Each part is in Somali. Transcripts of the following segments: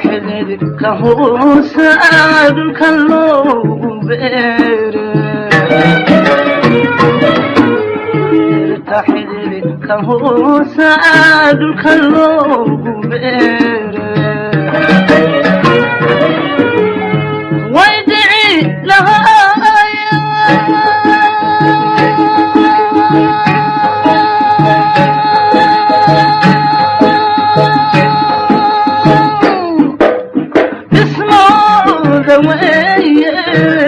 Xididka hoose dhulka loogu beere, dhirta xididka hoose dhulka loogu beere, way dhici lahaayeen. Dhismooda weeye,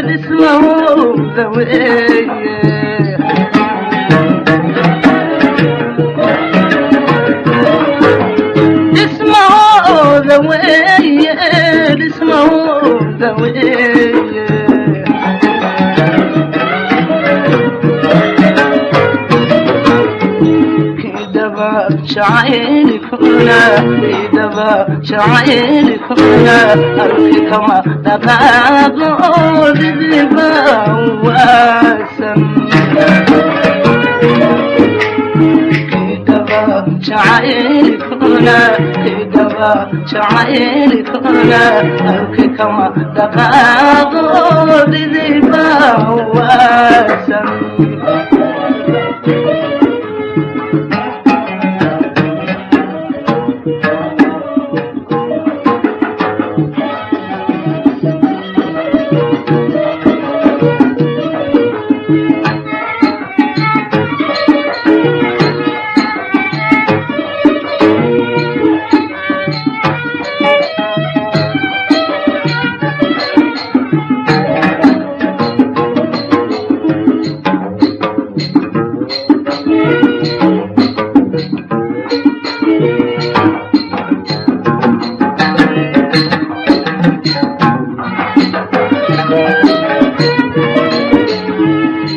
dhismooda weeye. Dhismahooda weeye, dhismahooda weeye. Kidaba jacaylkuna, kidaba jacaylkuna, arki kama dhaqaaqo dhidiba waasan. Kidaba jacaylkuna, kidaba jacaylkuna, arki kama dhaqaaqo dhidiba waasan.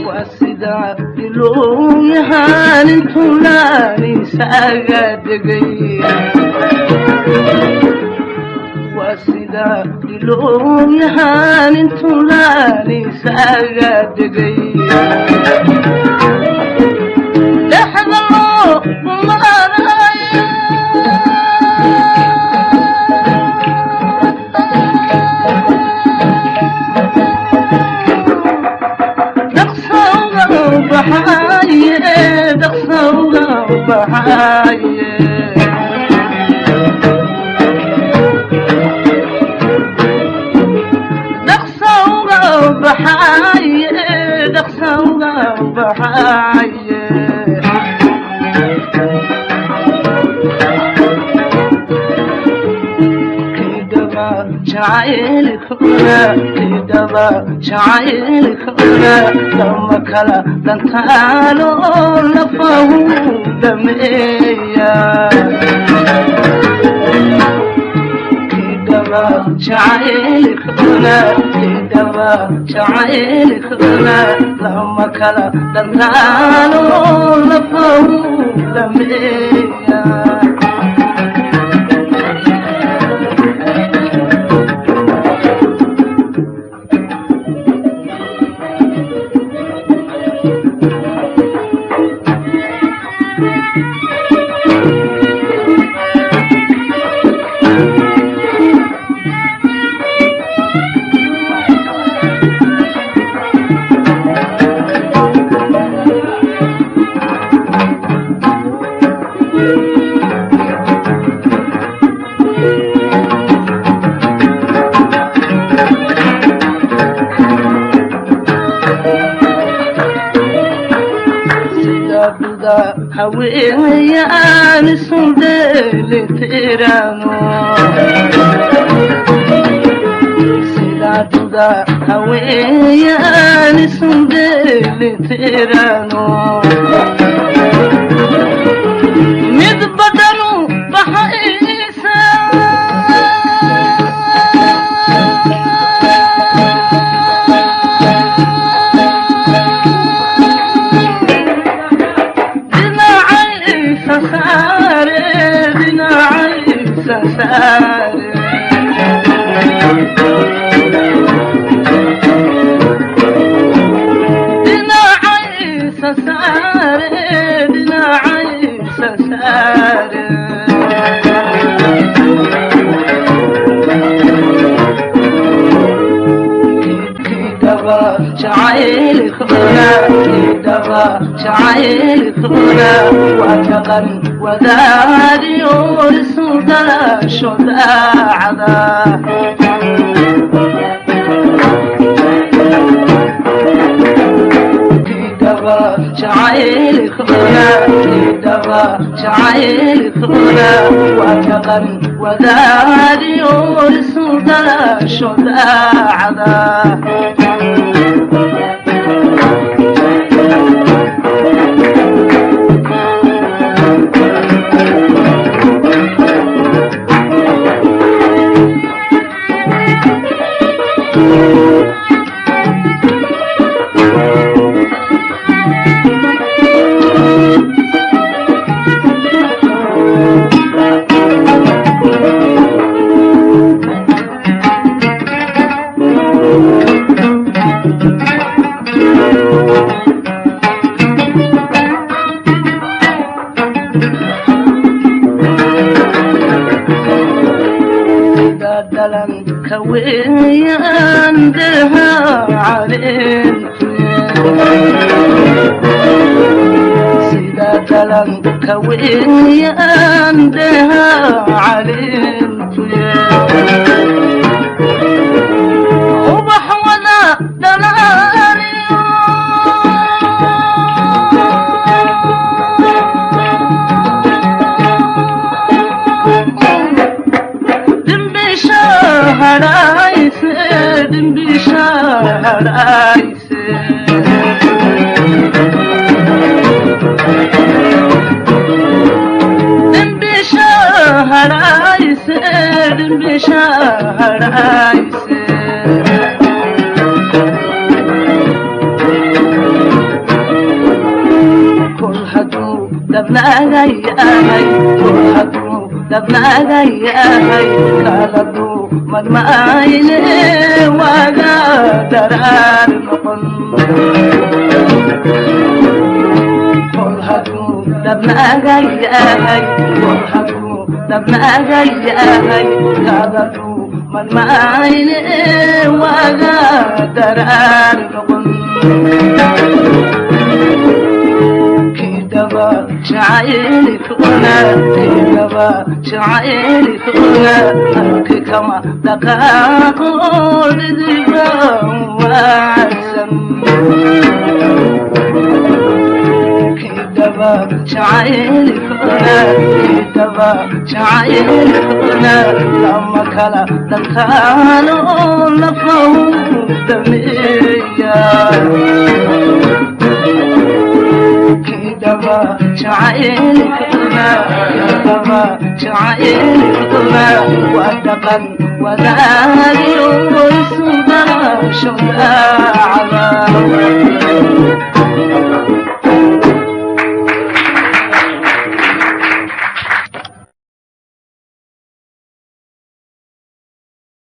Waa sida ilowyahaan intuulaan isaga degay, waa sida ilowyahaan intuulaan isaga degay, dhexda loo maarayo. Dhaqsowga baxaaye, dhaqsowga baxaaye, dhaqsowga baxaaye, dhaqsowga baxaaye. Kidaba jacaylkuna, kidaba jacaylkuna, lama kala dhantaalo lafahu dhameeya. Kidaba jacaylkuna, kidaba jacaylkuna, lama kala dhantaalo lafahu dhameeya. Sida haweenayaan isu dheelitirano, sida duda haweenayaan isu dheelitirano, mid badanu baxaysa. saare. Dhinacaysa saare, dhinacaysa saare. Kidaba jacaylkuna, kidaba jacaylkuna waa dhaqan wadaadiyo isu dhalasho daacada. Kidaba jacaylkuna, kidaba jacaylkuna waa dhaqan wadaadiyo isu dhalasho daacada. Sida dhalanka weeyaan daha caleentu, sida dhalanka weeyaan daha caleentu, ubax wada dhalaaliyo dhimbisha hadhayse, dhimbisha hadhayse. Dhimbisha hadhayse, dhimbisha hadhayse. Kol hadduu dhabnaaga yahay, kol hadduu dhabnaaga yahay, kala duuman maayne waaga daraar noqon. Kol hadduu dhabnaaga yahay, kol hadduu dhabnaaga yahay, kala duuman maayne waaga daraar noqon. Kidaba jacaylkuna, kidaba jacaylkuna halki kama dhaqaaqo dhidiba waacsan. Kidaba jacaylkuna, kidaba jacaylkuna lama kala dhantaalo lafahu dameeya. Kidaba jacaylkuna, kidaba jacaylkuna waa dhaqan wadaadiyo isu dhalasho daacada.